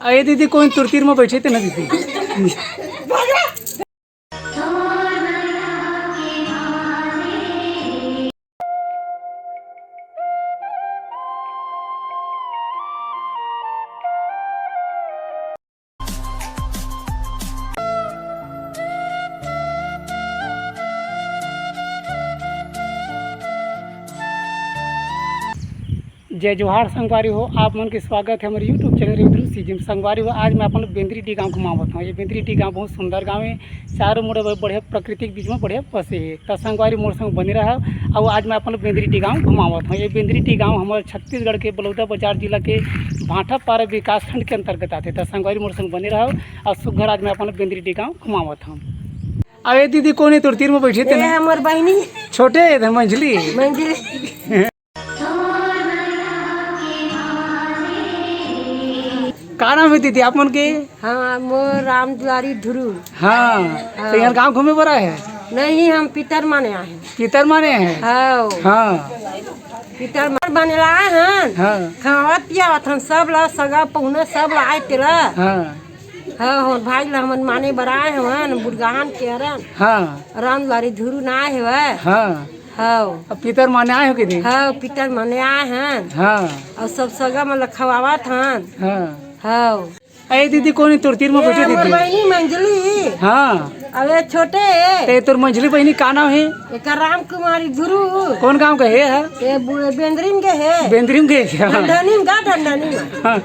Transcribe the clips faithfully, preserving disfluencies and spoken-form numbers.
अरे दीदी, कोन तोर तीर म बइठे ते ना दीदी। जय जोहार संगवारी हो, आप मन के स्वागत हे हमर YouTube चैनल रेवदुरुसी जी म। संगवारी हो, आज मैं अपन बेंदरी डी गांव घुमावत हंव। ये बेंदरी डी गांव बहुत सुंदर गांव हे, चारों मुड़ा ब-, बढ़िया प्राकृतिक बीच म बढ़िया बसे हे। त संगवारी मोर संग बने रहव, अउ आज मैं अपन बेंदरी डी गांव घुमावत हंव। ये बेंदरी डी गांव हमर छत्तीसगढ़ के बलौदाबाजार जिला के भाटापारा विकासखंड के अंतर्गत आथे। त संगवारी मोर संग बने रहव, अउ सुघर आज मैं अपन बेंदरी डी गांव घुमावत हंव। अरे दीदी, कोन हे तोर तीर म बइठे ते ये ना? हमर बहिनी। छोटे हे त मंझली। मंझली। का नाम हे दीदी आप मन के? हाँ, मोर रामदुआरी धुरू। हाँ, हाँ। त इहाँ गांव घूमे बर आए हे? नहीं, हम पितर माने आए हन। पितर माने हे? हाँ। हाँ। पितर माने ला आए हन। हाँ। खवावत पियावत हन सब ला, सगा पहुना सब ला आए तेला। हाँ। हाँ, हमर भाई ला हमन माने बर आए हवन, बुढ़गाहन के हरन। हाँ। रामदुआरी धुरू ना आए हवय। हाँ। हव। अब पितर माने आए हो कि नहीं? हव, पितर माने आए हन। हाँ। अउ सब सगा मन ल खवावत हन। हाँ। हव। अरे दीदी, कोन हे तोर तीर म ये बइठे हमर दीदी? बहिनी मंझली। हाँ। अउ ये छोटे हे। ते तोर मंझली बहिनी का नाम हे? एकर रामकुमारी धुरू। कोन गांव के हे ह? ये बु-, बेंदरी म के हे। बेंदरी म के हे, हाँ। ढंढनी म गा, ढंढनी म। हाँ।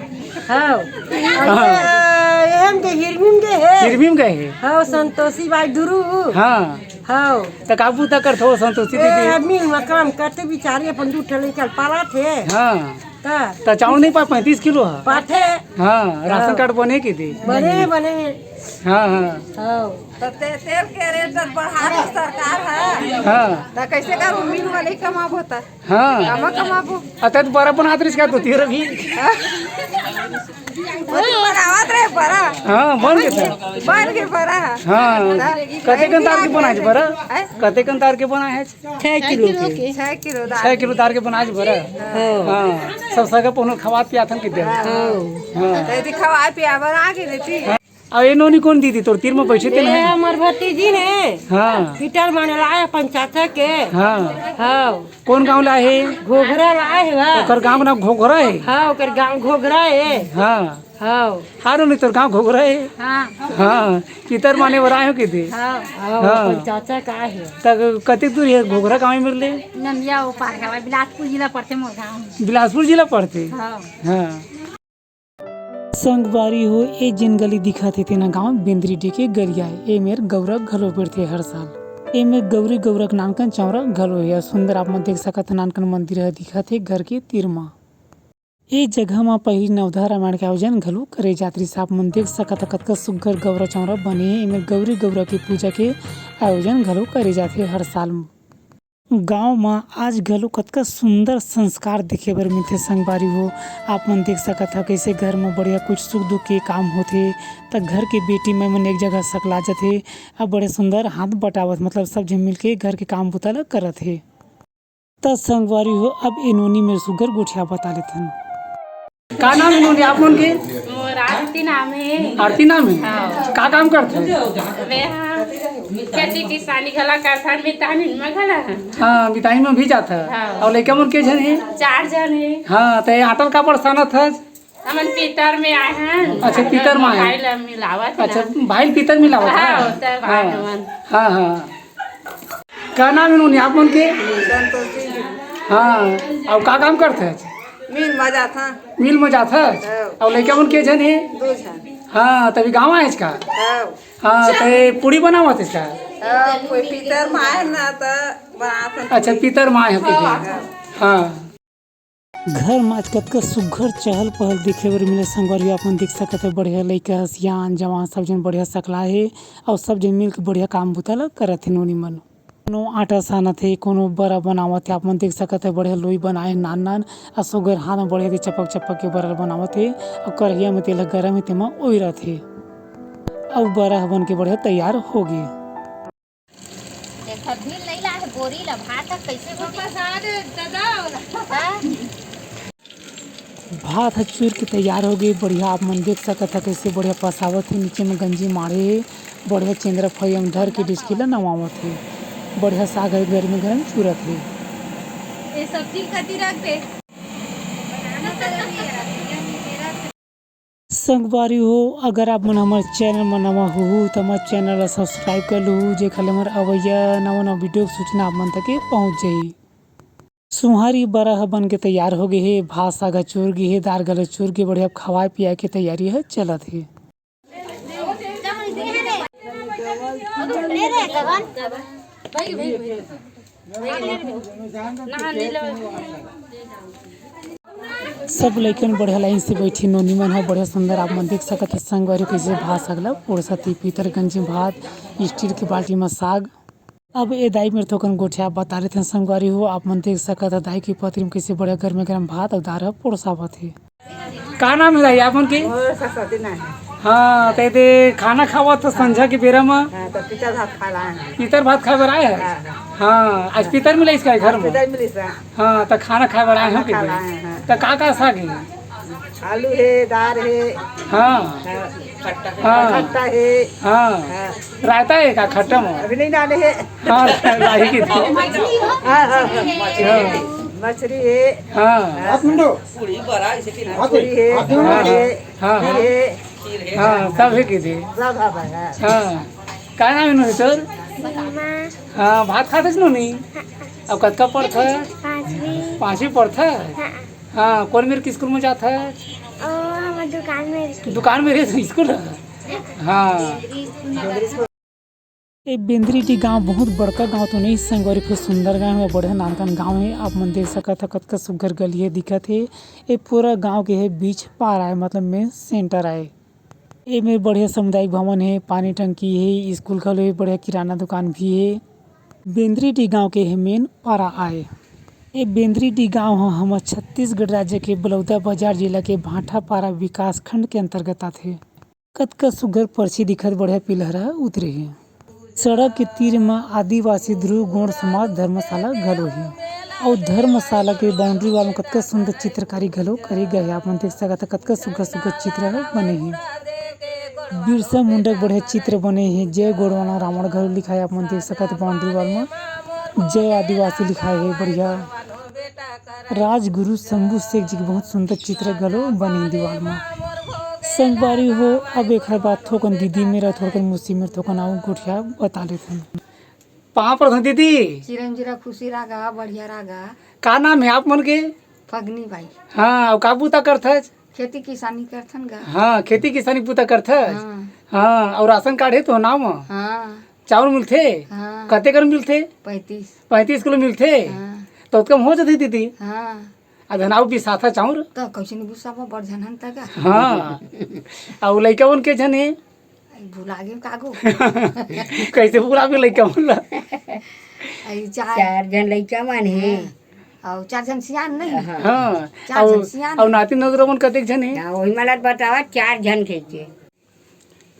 हव। अउ हाँ। ये, ये हम के हिरमी म के हे। हिरमी म के हे। हव, संतोषी बाई धुरू। हाँ। हव। त का बूता करथो संतोषी ए, दीदी? आदमी म काम करथे बिचारी, अपन दू ठन लइका ल पालथे। हाँ। त त चाउर नहीं पाय, पैंतीस किलो ह। पाथे। हाँ, राशन हाँ। कार्ड बने कि दे? बने, बने। हाँ, हाँ। हव। त ते-, तेल के रेट त बढ़ा दे सरकार ह। हाँ। त कइसे करहू, मिल वाले कमाबो त? हाँ। कमा कमाबो। अ, त बरा बनात रहिस का तो तेरा भी? हाँ। वो तो बनावत रहे बरा। हाँ, बन गे था। बन गे बरा। हाँ। त कतेकन तार के बनाए हे बरा? हैं? कतेकन तार के बनाए हे? छह किलो के। छह किलो दार। छह किलो तार के बनाए हे बरा? हाँ। हाँ। सब सगा पहुना खवात पियाथन कि दे? हाँ। हाँ। त यदि खवाए पियाए बर आ गे देती। हाँ। अउ ए नोनी कोन दीदी तोर तीर म बइठे ते ए ना? हमर भतीजी हे। हाँ। पितर माने लाए अपन चाचा के। हाँ। हाँ। कोन गांव ला हे? घोघरा ला हे वा। ओकर गांव के नाम घोघरा हे? हाँ, ओकर गांव घोघरा हे। हाँ। हाँ। हाँ नोनी, तोर गांव घोघरा हे? हाँ। हाँ। पितर माने बर आए हो कि दे? हाँ। हाँ, हाँ। अपन चाचा का हे। त कतेक दूर हे घोघरा गांव मेर ले? नंदिया ओ पार हवय, बिलासपुर जिला पड़थे मोर गांव। बिलासपुर जिला पड़थे? हाँ। हाँ। संगवारी हो, ए जेन गली दिखत हे, तेना गांव बेंदरी डी के गलिया हे। ए मेर गौरा घलो बरथे हर साल। ए मेर गौरी गौरा के नानकन चौरा घलो हे। अउ सुंदर आप मन देख सकत ह, नानकन मंदिर ह दिखत हे घर के तीर म। ए जगह म पहिली नवधा रामायण के आयोजन घलो करे जात रिहिस। आप मन देख सकत ह, कतका सुग्घर गौरा चौरा बने हे। ए मेर गौरी गौरा के पूजा के आयोजन घलो करे जाथे हर साल। गाँव म आज घलो कतका सुंदर संस्कार देखे बर मिलथे संगवारी हो। आप मन देख सकत ह, कइसे घर म बढ़िया कुछ सुख दुख के काम होथे, त घर के बेटी मन एक जगह सकला जथे, अब बड़े सुंदर हाथ बटावत, मतलब सब झन मिलके घर के काम बुता ल करत हे। त संगवारी हो, अब ए नोनी मेर सुग्घर गोठिया बता लेथन। का नाम हे नोनी आप मन के? मोर आरती नाम हे। आरती नाम हे? हाँ। का काम करथे? मैं हाँ, खेती किसानी घला करथन, मितानिन म घला। हाँ, मितानिन म भी जाथस। हाँ। अउ लइका मन के झन हे? चार झन हे। हाँ, त ए आटा ल काबर सानत हस? हमन पितर में आए हन। अच्छा, पितर में आए हन। भाई ल मिलावत हन। अच्छा, भाई पितर मिलावत हन। हाँ, त भाई हाँ। हमन। हाँ, हाँ। का नाम हे नोनी आप मन के? संतोषी जी। हाँ, अउ का काम करथस? मिल म जाथन। मिल म जाथस? हाँ। अउ लइका मन के झन हे? दू झन। हाँ, त अभी गाँव आएस का? हाँ। हाँ, त ए पूड़ी बनावत हस का? हाँ, कोई पितर म आए ना त बनाथन। अच्छा, पितर म आए हो के हाँ। दिन। हाँ। घर म आज कतका सुग्घर चहल पहल देखे बर मिले संगवारी हो। आप मन देख सकत हे, बढ़िया लइका ह, सियान जवान सब झन बढ़िया सकलाए हे अउ सब झन मिलके बढ़िया काम बुता ल करत हे नोनी मन। कोनो आटा सानत हे, कोनो बरा बनावत हे। आप मन देख सकत हे, बढ़िया लोई बनाए हे नान नान, अउ सुग्घर हाथ म बढ़िया दे चपक चपक के बरा ल बनावत हे अउ करहिया म तेल ह गरम हे, तेमा ओइरत हे अउ बरा ह बन के बढ़िया तैयार हो गे। एखर भी नइ लाए हे बोरी ला, भात ह कइसे बनही? प्रसाद दादा वाला। हाँ? भात ह चूर के तैयार हो गे। बढ़िया आप मन देख सकत ह, कइसे बढ़िया पसावत हे। नीचे में गंजी माढ़े हे, बढ़िया चेंदरा फइया म धर के डेचकी ला नवावत हे। बढ़िया साग ह गरमे गरम चूरत हे। ये सब्जी खातिर रख दे। संगवारी हो, अगर आप मन हमर चैनल म नवा होहू, त हमर चैनल ला सब्सक्राइब कर लूहू, जेखर ले हमर अवइया नवा नवा वीडियो के सूचना आप मन तक पहुंच जाही। सुहारी बरा ह बन के तैयार हो गे हे, भात साग ह चूर गे हे, दार घलो चूर गे, बढ़िया खवाए पियाए के तैयारी ह चलत हे। सब लइकन बढ़िया लाइन से बैठी, नोनी मन ह बढ़िया सुंदर आप मन देख सकत ह संगवारी कइसे भात साग ला पोरसत हे। पीतल गंजी भात, स्टील के बाल्टी म साग। अब ए दाई मेर थोकन गोठिया बता लेथन संगवारी हो, आप मन देख सकत ह दाई के पतरी म कइसे बढ़िया गरमे गरम भात अउ दार ह पोरसावत हे। का नाम हे दाई आप मन के? मोर सरस्वती नाम हे। हाँ, त एदे खाना खावत ह संझा के बेरा म? हाँ, त पितर भात खाए बर आए हन। पितर भात खाए बर आए हव? हाँ, हाँ। हाँ, आज पितर मिलाइस का घर म? पितर मिलिस, हाँ। हाँ, त खाना खाए बर आए हव खाना खाए बर आए हन। त का का साग हे? आलू हे, दार हे। हाँ। हाँ। हाँ। खट्टा हे। हाँ। हाँ। रायता हे का खट्टा म? अभी नहीं डाले हे। हाँ, लाही की थी। हाँ, हाँ, हाँ। हाँ। मछली हे। हाँ। हाँ। पूरी हे, हाँ। पूरी हे, हाँ। खीर हे। हाँ, सब हे की थी। सब हे, हाँ। हाँ। का नाम हे नोनी तोर? सीमा। हाँ, भात खात हस नोनी? हाँ। अब कतका पढ़त हस? पाँचवीं। पाँचवीं पढ़त हस? हाँ। हाँ, कोन मेर के स्कूल म जात हस? ओ, हमर दुकान मेर के। दुकान मेर के स्कूल हे? हाँ। ए बेंदरी डी गांव बहुत बड़का गांव तो नहीं संगवारी, फेर सुंदर गांव हे, बढ़िया नानकन गांव हे। आप मन देख सकत ह कतका सुग्घर गली हे दिखत हे। ए पूरा गांव के हे बीच पार आय, मतलब में सेंटर आय। एमे बढ़िया सामुदायिक भवन हे, पानी टंकी हे, स्कूल घलो हे, बढ़िया किराना दुकान भी हे। बेंदरी डी गांव के हे मेन पारा आय। ए बेंदरी डी गांव ह हमर छत्तीसगढ़ राज्य के बलौदा बाजार जिला के भाटापारा विकासखंड के अंतर्गत आथे। कतका सुग्घर परछी दिखत, बढ़िया पिलहरा उतरे हे। सड़क के तीर म आदिवासी ध्रुव गोंड समाज धर्मशाला घलो हे। अउ धर्मशाला के बाउंड्री वॉल म कतका सुंदर चित्रकारी घलो करे गए हे। आप मन देख सकत ह, कतका सुग्घर सुग्घर चित्र ह बने हे। बिरसा मुंडा के बढ़िया चित्र बने हे। जय गोंडवाना रावण घलो लिखाए, आप मन देख सकत ह बाउंड्री वॉल म जय आदिवासी लिखाए हे, बढ़िया। राजगुरु शंभू शेख जी के बहुत सुंदर चित्र घलो बने हे दीवाल म। संगवारी हो, अब एखर बाद थोकन दीदी मेर, थोकन मौसी मेर, थोकन अउ गोठिया बता लेथन। पाँव परत हंव दीदी। चिरंजीरा खुशी रागा, बढ़िया रागा। का नाम हे आप मन के? फगनी बाई। हाँ, अउ का बूता करथच? खेती किसानी करथन गा। हाँ, खेती किसानी बूता करथच। हाँ। हाँ, अउ राशन कार्ड हे तो नाम? हाँ। चाउर मिलथे? हाँ। कतेक कन मिलथे? पैंतीस। पैंतीस किलो मिलथे? हाँ। त ओतका म हो जथे दीदी। हाँ। अउ धन अउ बिसाथा चाउर? त कइसे नहीं बिसाबो, बड़ झन हन त का? हाँ। अउ लइका मन के झन हे? आई भुला गेम कागो। कइसे भुलाबे लइका मन ला? आई चार चार झन लइका मन हे। हाँ। अउ चार झन सियान नहीं? हाँ। हाँ। चार झन अउ, सियान अउ हे। नाती नगरो मन कतेक झन हे? हाँ, वही मला बतावा, चार झन कहिके।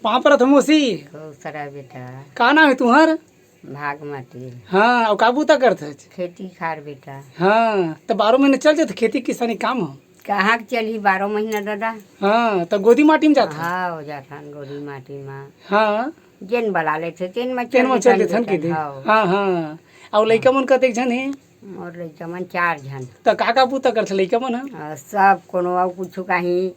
पाँव परत हंव मौसी। खुश रह बेटा। का नाम हे तुंहर? भागमती। हाँ, अउ का बूता करथच? खेती खार बेटा। हाँ, त बारह महीना चल जाथे खेती किसानी काम ह? कहाँ के चलही बारह महीना दादा? हाँ, त गोदी माटी म जाथच? हाँ, हो जाथन गोदी माटी म। हाँ। जेन बला लेथे, तेन म तेन म चल चल देथन देथन कि दे? हाँ। हाँ, हाँ। अउ लइका मन कतेक झन हे? मोर लइका मन चार झन। त का का बूता करथे लइका मन ह? अ, सब कोनो अउ कुछु काही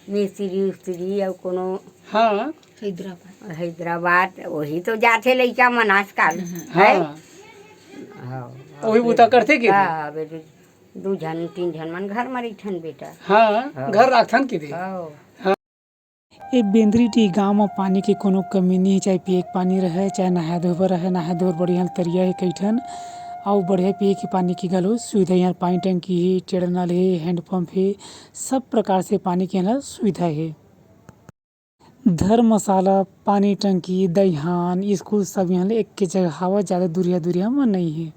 मिस्त्री उस्त्री अउ कोनो हाँ। हैदराबाद। हैदराबाद, वही तो जाथे लइका मन आजकल, हाँ। है? हाँ, वही बूता करथे कि? हाँ, अबे दू, दू झन, तीन झन मन घर म रहिथन बेटा। हाँ, हाँ। घर राखथन कि दे? हाँ। हाँ। ए बेंदरी डी गांव म पानी के कोनो कमी नहीं, चाहे पिए के पानी रहे, चाहे नहाए धोए बर रहे, नहाए धोए बर बढ़िया तरिया हे कई ठन, अउ बढ़िया पिए के पानी के घलो सुविधा। यहाँ पानी टंकी हे, टेढ़ नल हे, हैंडपंप हे, सब प्रकार से पानी के यहाँ सुविधा हे। धर्मशाला, पानी टंकी, दईहान, स्कूल सब यहाँ ले एके जगह हावय, ज्यादा दूरिहा दूरिहा म नइ हे।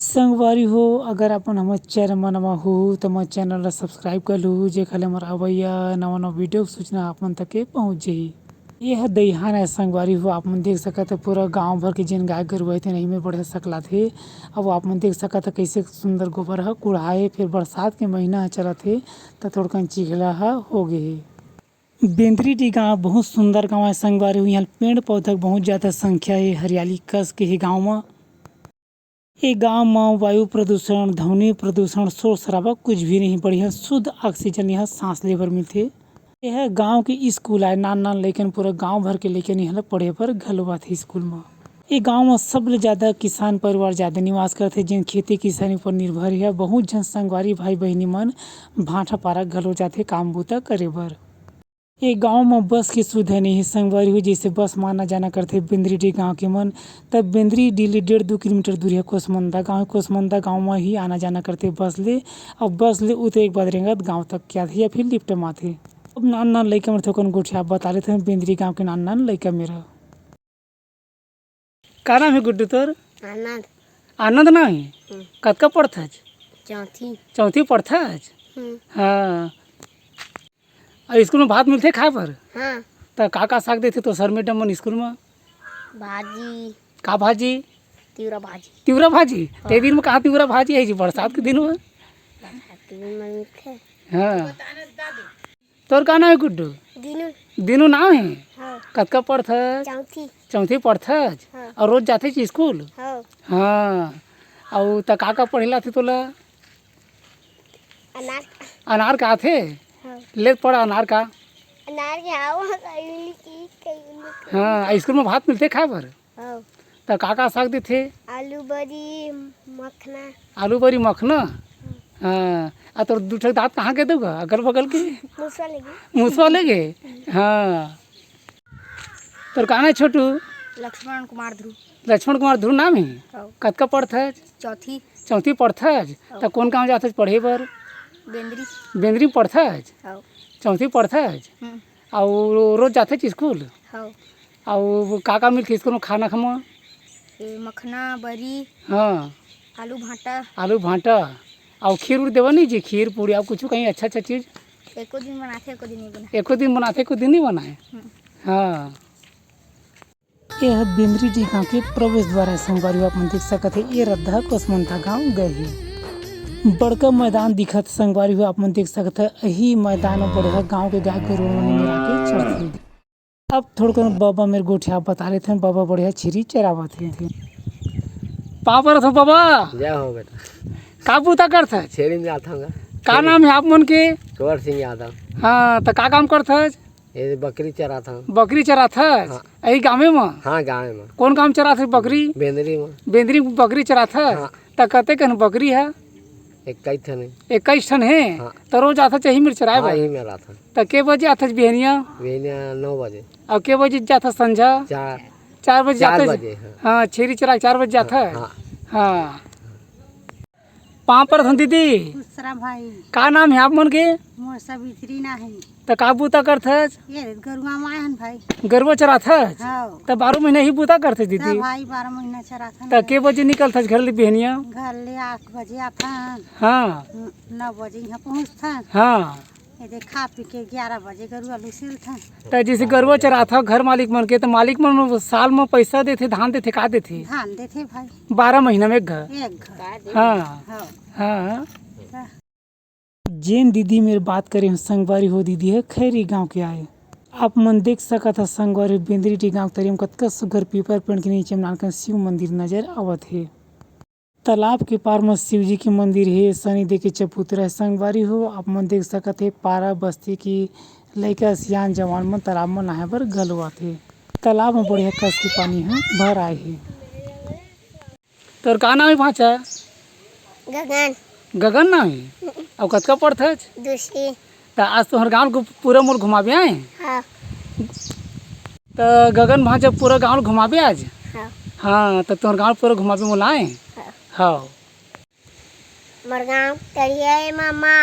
संगवारी हो, अगर आप मन हमर चैनल म नवा हो, त हमर चैनल ला सब्सक्राइब कर लू, जेखर ले हमर अवइया नवा-नवा वीडियो के सूचना आप मन तक के पहुंच जाही। ये ह दइहान आय संगवारी हो, आप मन देख सकत ह पूरा गांव भर के जेन गाय गरु हे तेन एही में बढ़िया सकलाथे। अउ आप मन देख सकत ह कइसे सुंदर गोबर ह कुढ़ाए, फिर बरसात के महीना ह चलत हे त थोड़कन चिखला ह हो गे हे। बेंदरी डी गांव बहुत सुंदर गांव आय संगवारी हो, इहां पेड़ पौधा के बहुत ज्यादा संख्या हे, हरियाली कस के हे गांव म। ए गांव म वायु प्रदूषण, ध्वनि प्रदूषण, शोर शराबा कुछ भी नहीं, बढ़िया शुद्ध ऑक्सीजन यहाँ सांस ले बर मिलथे। यह गांव के स्कूल आय, नान नान लइकन, पूरा गांव भर के लइकन यहाँ ल पढ़े बर घलो आथे स्कूल म। ए गांव म सबले ज्यादा किसान परिवार ज्यादा निवास करथे, जेन खेती किसानी पर निर्भर हे। बहुत झन संगवारी भाई बहिनी मन भांठा पारा घलो जाथे काम बूता करे बर। ए गांव म बस के सुविधा नइ हे संगवारी हो, जइसे बस म आना जाना करथे बेंदरी डी गांव के मन, त बेंदरी डी ले डेढ़ दू किलोमीटर दूरिहा कोसमंदा गांव हे। कोसमंदा गांव म ही आना जाना करथे बस ले, अउ बस ले उतरे के बाद रेंगत गांव तक के आथे या फिर लिफ्ट म आथे। अब नान नान लइका मन थोकन गोठिया बता लेथन बेंदरी गांव के नान नान लइका मेरा। का नाम हे गुड्डू तोर? आनंद। आनंद नाम हे? हम्म। कतका पढ़थस? चौथी। चौथी पढ़थस? हम्म। हाँ। अउ स्कूल म भात मिलथे खाए बर? हाँ। त का का साग देथे तो सर मैडम मन स्कूल म? भाजी। का भाजी? तिवरा भाजी। तिवरा भाजी? हाँ। ते दिन म कहाँ तिवरा भाजी हे जी, बरसात के दिन म? बरसात के दिन म मिलथे। हाँ। तोर का नाम हे गुड्डू? दीनू। दीनू नाम हे? हाँ। कतका पढ़थस? चौथी। चौथी पढ़थस? हाँ। अउ रोज जाथस स्कूल? हाँ। हाँ। अउ त का का पढ़े ल आथे तोला? अनार। अनार का आथे? हाँ। ले पढ़ अनार का। अनार के हाँ, हाँ, कहीं नहीं की, कहीं नहीं। हाँ, स्कूल म भात मिलथे खाए बर? हाँ। त का का साग देथे? आलू बरी, मखना। आलू बरी मखना? हाँ। हाँ। अउ तोर दू ठक दांत कहाँ गे दे गा? अगल बगल के? मुसवा ले गे। मुसवा ले गे? हाँ। तोर का नाम हे छोटू? लक्ष्मण कुमार ध्रुव। लक्ष्मण कुमार ध्रुव नाम हे? हाँ। कतका पढ़थस? चौथी। चौथी पढ़थस? हाँ। त कोन गांव जाथस पढ़े बर? बेंदरी। बेंदरी पढ़थस? हाँ। चौथी पढ़थस? हम्म। अउ रोज जाथस स्कूल? हाँ। अउ का का मिलथे स्कूल म खाना खमा? ए, मखना, बरी, हाँ। आलू भांटा। आलू भांटा। अउ खीर उर देवा नहीं जी, खीर, पूड़ी, अउ कुछ कहीं अच्छा अच्छा चीज? एको दिन बनाथे, एको दिन नहीं बनाए। एको दिन बनाथे, एको दिन नहीं बनाए? हम्म। हाँ। ये ह बेंदरी डी गांव के प्रवेश द्वार हे संगवारी हो, आप मन देख सकत हे, ये रद्दा कोसमंदा गांव गे हे। बड़का मैदान दिखत संगवारी हो, आप मन देख सकत हे, यही मैदान म बढ़िया गांव के गाय गरु मन मेरा के चरथे। अब थोड़कन बबा मेर गोठिया बता लेथन, बबा बढ़िया छेरी चरावत हे। पाँव परत हंव बबा। जय हो बेटा। का बूता करथस? छेरी में आता हूँ। का नाम हे आप मन के? कुंवर सिंह यादव। हाँ, त का काम करथस? ये बकरी चराथन। बकरी चराथस? हाँ। यही गाँवे म? हाँ, गाँवे म। कोन गाँव चराथस बकरी? बेंदरी म। बेंदरी म बकरी चराथस? हाँ। त कतेकन बकरी हे? इक्कीस ठन हे। इक्कीस ठन हे? हाँ। त रोज आथस यही मेर चराए हाँ, बर? यही मेर आथन। त के बजे आथस बिहनिया? बिहनिया नौ बजे। अउ के बजे जाथस संझा? चार। चार बजे चार जाथस? बजे, हाँ। हाँ, छेरी चरा के चार बजे जाथस? हाँ, हाँ। हाँ। पाँव परत हंव दीदी। खुश रह भाई। का नाम हे आप मन के? मोर सावित्री नाम हे। त का बूता करथस? ये रे, गरुवा म आए हन भाई। गरुवा चराथस? हाँ। त बारह महीना ही बूता करथस दीदी? त भाई, बारह महीना चराथन। त के बजे निकलथस घर ले बिहनिया? घर ले आठ बजे आथन। हाँ। न-, नौ बजे यहाँ पहुँचथन। हाँ। ये दे, खा पी के ग्यारह बजे गरुवा ल उसेलथन। त जइसे गरुवा चराथव घर मालिक मन के, त मालिक मन साल म पैसा देथे, धान देथे, का देथे? धान देथे भाई। बारह महीना में एक घर। एक घर। हाँ। हाँ। हाँ। त जेन दीदी मेर बात करे हंव संगवारी हो, दीदी ह खैरी गांव के आय। आप मन देख सकत ह संगवारी हो, बेंदरी डी गांव के तरी म कतका सुग्घर पीपर पेड़ के नीचे म नानकन शिव मंदिर नजर आवत हे। तालाब के पार म शिव जी के मंदिर हे, शनि देव के चबूतरा हे। संगवारी हो, आप मन देख सकत हे, पारा बस्ती के लइका, सियान, जवान मन तालाब म नहाए बर घलो आथे। तालाब म बढ़िया कस के पानी ह भर आए हे। तोर का नाम हे भांचा? गगन। गगन नाम हे? अउ कतका पढ़थस? दूसरी। त आज तोहर गांव ल पूरा मोर घुमाबे आए? हाँ। त गगन भांचा पूरा गांव ल घुमाबे आज? हाँ। हाँ, त तोहर गांव ल पूरा घुमाबे मोला आए? हाँ। हाँ। मोर गांव तरिया हे मामा।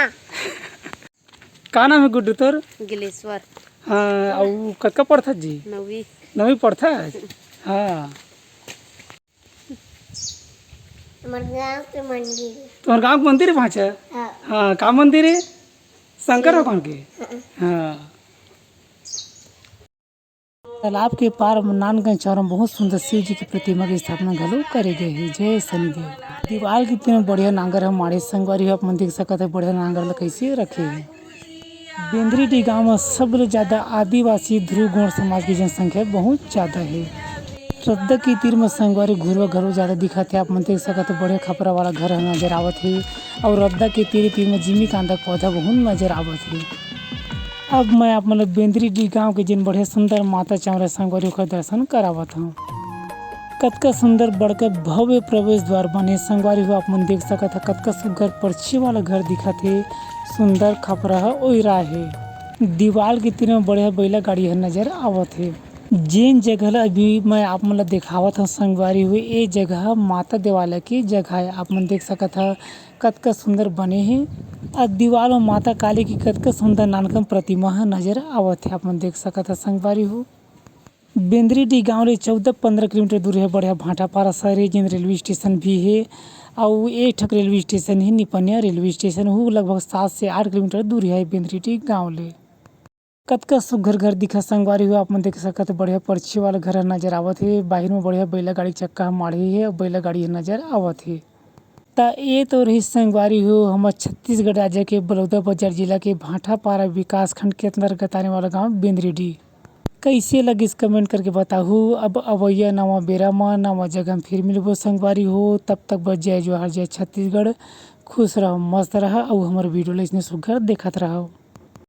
का नाम हे गुड्डू तोर? गिलेश्वर। हाँ, अउ कतका पढ़थस जी? नौवीं। नौवीं पढ़थस? हाँ। हमर गांव के मंदिर। तोहर गांव के मंदिर हे भांचा? हाँ। हाँ, का मंदिर हे? शंकर भगवान के? हाँ। हाँ। तालाब के पार म नानगंज चौरा म बहुत सुंदर शिव जी के प्रतिमा के स्थापना घलो करे गए हे। जय शनिदेव। दीवाल के तीर म बढ़िया नांगर ह माढ़े संगवारी हो, आप मन देख सकत हे बढ़िया नांगर ल कइसे रखे हे। बेंदरीडीह गांव म सबले ज्यादा आदिवासी ध्रुव गोंड़ समाज के जनसंख्या बहुत ज्यादा हे। रद्दा के तीर म संगवारी घुरवा घलो ज्यादा दिखत हे। आप मन देख सकत हे बढ़िया खपरा वाला घर ह नजर आवत हे अउ रद्दा के तीर तीर म जिमी कांदा के पौधा बहुत नजर आवत हे। अब मैं आप मन ल बेंदरीडीह गांव के जेन बढ़िया सुंदर माता चौरा संगवारी ओकर दर्शन करावत हंव। कतका सुंदर बड़का भव्य प्रवेश द्वार बने संगवारी हो, आप मन देख सकत ह कतका सुघर परछी वाला घर दिखत हे। सुंदर खपरा ह ओइरा हे। दीवाल के तीर म बढ़िया बइला गाड़ी ह नजर आवत हे। जेन जगह ल अभी मैं आप मन ल देखावत हंव संगवारी हो, ए जगह माता देवालय के जगह हे। आप मन देख सकत ह कतका सुंदर बने हे। अउ दीवाल म माता काली के कतका सुंदर नानकन प्रतिमा ह नजर आवत हे। आप मन देख सकत ह संगवारी हो, बेंदरीडीह गांव ले चौदह पंद्रह किलोमीटर दूर हे बढ़िया भाटापारा शहर हे, जेन रेलवे स्टेशन भी हे। अउ एक ठक रेलवे स्टेशन हे निपनिया रेलवे स्टेशन, हू लगभग सात से आठ किलोमीटर दूर हे बेंदरीडीह गांव ले। कतका सुघर घर दिखत संगवारी हो, आप मन देख सकत हे बढ़िया परछी वाला घर ह नजर आवत हे। बाहिर म बढ़िया बइला गाड़ी के चक्का ह माढ़े हे अउ बइला गाड़ी ह नजर आवत हे। त ए तो रहिस संगवारी हो हमर छत्तीसगढ़ राज्य के बलौदाबाजार जिला के भाटापारा विकासखंड के अंतर्गत आने वाला गांव बेंदरीडीह। कइसे लगिस कमेंट करके बताहू। अब अवइया नवा बेरा म नवा जगह म फिर मिलबो संगवारी हो, तब तक बर जय जोहार, जय छत्तीसगढ़। खुश रहो, मस्त रहो अउ हमर वीडियो ल अइसने सुघर देखत रहो।